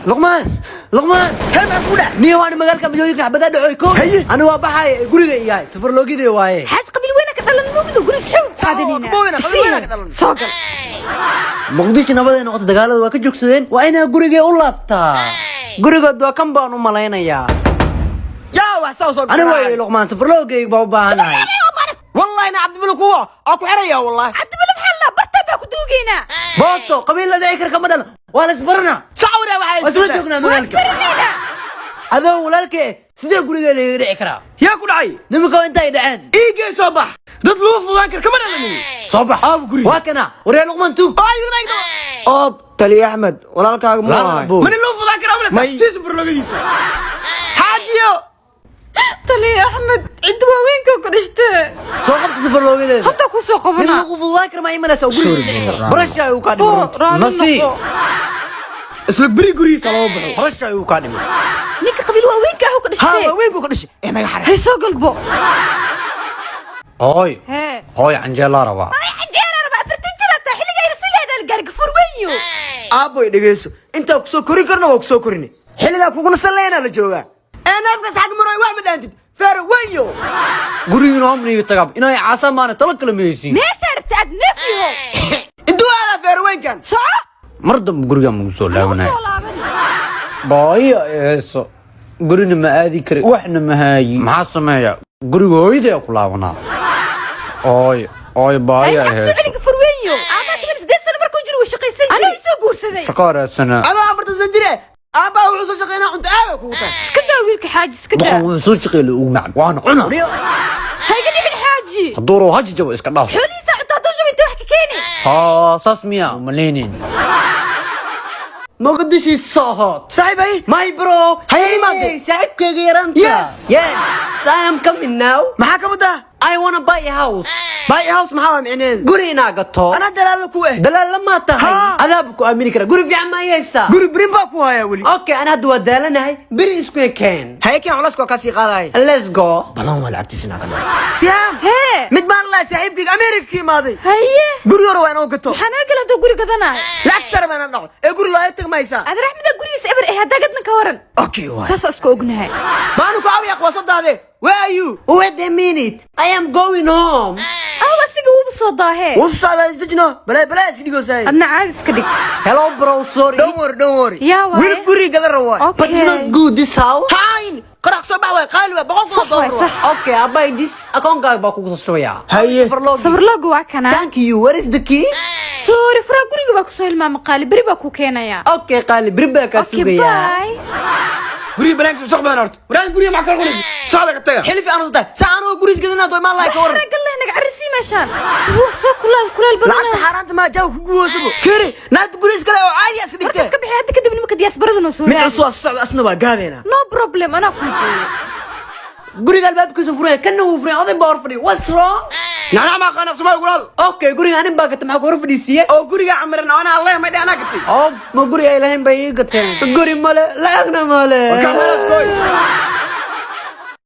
Luqmaan, Luqmaan. Hee, maxaa kugu dhac? Niyo, waan magaalka majooyinka xabadaa dhacoy ko. Haye. Ani waa baxay, guriga iyahay safarloogidee waaye. Xaaj, qabiil weyna ka dhalan mugdo guris xoog qaadanayna. Kaboobina, qabiil weyna ka dhalan. Soo gal. Muqdisho nabad ay noqoto, dagaalada waa ka joogsadeen. Waa inaa gurigee u laabtaa. Gurigood waa kan baan u malaynayaa. Yaa wax saa soo? Ani waaye Luqmaan, safarloogayga baa u baahanahay. Wallahi na Cabdibilo kuwa aa ku xiraya, wallahi. Cabdibile maxaa la bartay baa ku duugaynaa. Booto, qabiil la dhici kar kama dhalan, waa la isbarana. Sacawra waxay. Waa isla joognaa magaalka. Baranaynaa. Adoo walaalkee, sidee gurigee lagaga dhici karaa? Yaa ku dhacay? Nimanka inta ay dhaceen. Iigee, soo bax. Dad lagu fudaan kar kama dhalanin. Soo bax. Aab guriga. Waa kana. Waryaa Luqmaan, tuug. Oob, taliya Axmed walaalkaaga muu Walaal ahay? buu. Mana loo fudaan karaa? May. Malesa siisa burlogadiisa xaajiyo. Taliya Axmed cidda waaweynka ku dhashtee. Soo qabta safarloogadeeda. Hadda ku soo Nin qabana. lagu fududaan kara ma imanaysa oo guriga dhici karo. Barasha ayuu kaa dhimay. Oo, raalli Nasi. noqo. Isla beri gurigiisa loo baxo. Barasha ayuu kaa dhimay. Ninka qabiil waaweynka ah ku Ha. dhashtee. Waaweynku ka dhashay ee naga xaray. Hay, soo galbo. Hooy. Hee. Hooy, canjeelaa rabaa. Ay, canjeera raba? 40 jir hataa xilliga ayna si leedahay gaari gafuur weynyo. Aabboy, dhegeyso, intaa kusoo korin karna waa kusoo korini. Xilligaa kuguna salleynaa la joogaa. Ee neefkas xag maroy wax ma dhaantid feero weyo. Gurigiina amniga tagab inay caasa maana talo kala meheysiin. Meesha rabta aad neef yaho. Intuu aadaa feero weynkan? Soco. Mar dambe guriga magu soo Lagu laabanaya. soo laaban. Baahiya heeso, gurina ma aadi kari, waxna ma haayi. Maxaa sameeya? Guriga hooyaday ku laabanaa. Ooy ooy, Hay, baahiya maxaa kusoo heeso. celi gafuur weynyo? Aabaa 18 sano markuu jiro wuu shaqaysan jiray, anuu isoo guursaday. Shaqo raadsana. Adoo 40 san jire aabbaa wuxuu soo shaqeynaa cunto aaba kugu tahay. Iska daa wiilka, xaaji, iska daa. Doqon, wuxuu soo shaqeeyay ugu macaan waana cuna. Hayga dhicin, xaaji. Hadduu rabo haji jabo, iska dhaaf. Xoolihiisa cunto hadduu jabo intee wax ka keeni? Haa, saas miya umaleynin? Mogadishu is so hot. Saaxiib, hay. My bro. Hey, Hey, imaade. saaxiibkayga yaranta. Yes. Yes. I am coming now. Maxaa ka wadaa? I wanna buy a house. Buy a house maxaa waa micneheedu? Guri inaa gato. Anaa dalaalo ku eh. Dalaal lama tahay. Ha. Adaaba ku aamini kara. Guri fiican ma haysaa? Guri birin baa ku hayaa weli. Okay, ana hadda waa daalanahay. Beri isku keen. Haye, keen, culayska waa kasii qaadaya. Let's go. Balan waa lacagtiisa inaa ka dhaco. Siyaam. Hee. Mid baan lahaa, saaxiibkayga Amerika ka imaaday. Haye. Guri hore waa inoo gato. Maxaa naga gala hadduu guri gadanayo? Lacag sare baa inaan dhaco ee guri loo tag maysaa. Adeer Axmeda gurigiisa eber eh haddaa gadna ka waran? Okay, waay. Saasa isku ognahay. Maanu ku caawiya qwasadaade. Where are you? Wait a minute. I am going home. Aw, asiga wuuba soo daahee. Wuu socdaa, isdejino, balaa balaa iska dhigoosaay. Adna caadi iska dhig. Hello bro, sorry. Don't worry, don't worry. Yaa waaye. Wiil guri gadan rabo waay. But it's not good, this house. Hayn qarax soo bax waay, qaali waay, boqol kun oo Sax waay, doolar sax. waay. Okay, I buy this. Akoonkaaga baa kugu soo shubaya. Haye. Safarloogi. Sawirlooga waa kana. Thank you. Where is the key? Sorry, furaa guriga baa kusoo hilmaama, qaali, beri baa ku keenaya. Okay, qaali, beri baa kaa Okay. sugayaa. Bye. Guriga banaankiisa soo badan horta waraan guriga maxaa kala qoraysa? Socda ka taga xilfi aan tahay sa anoo guriga gadanaa doy maa lahay ka waran. Ragga leh naga carrisii meeshaan wuu soo kulaal kulaal Lacagta badanaa. xaaraanta maa jaaw ku guwoosabo. Fiiri, naagta guriga iskale oo caadi iska Warka dhigtee. iska bixi hadda kadib, nimanka diyaasbarada noo soo Mid raadi. cusub waa socda, asna waa gaadeena. No problem, anaa kuu joogo. Guriga albaabkiisa furaya, kana wuu furaya, oday baa hor fadhiya. What's wrong? Nacnac ma aqaan af Soomaali kulaal. Okay, guriga anin baa gata, maxaa ku hor fadhiisiiye? Oo guriga camiran oo anaa Allah ma dhe anaa gatay. Oo, ma guri ay lahayn bay ii gateen? Guri male, lacagna male. Warka meelaas gooy.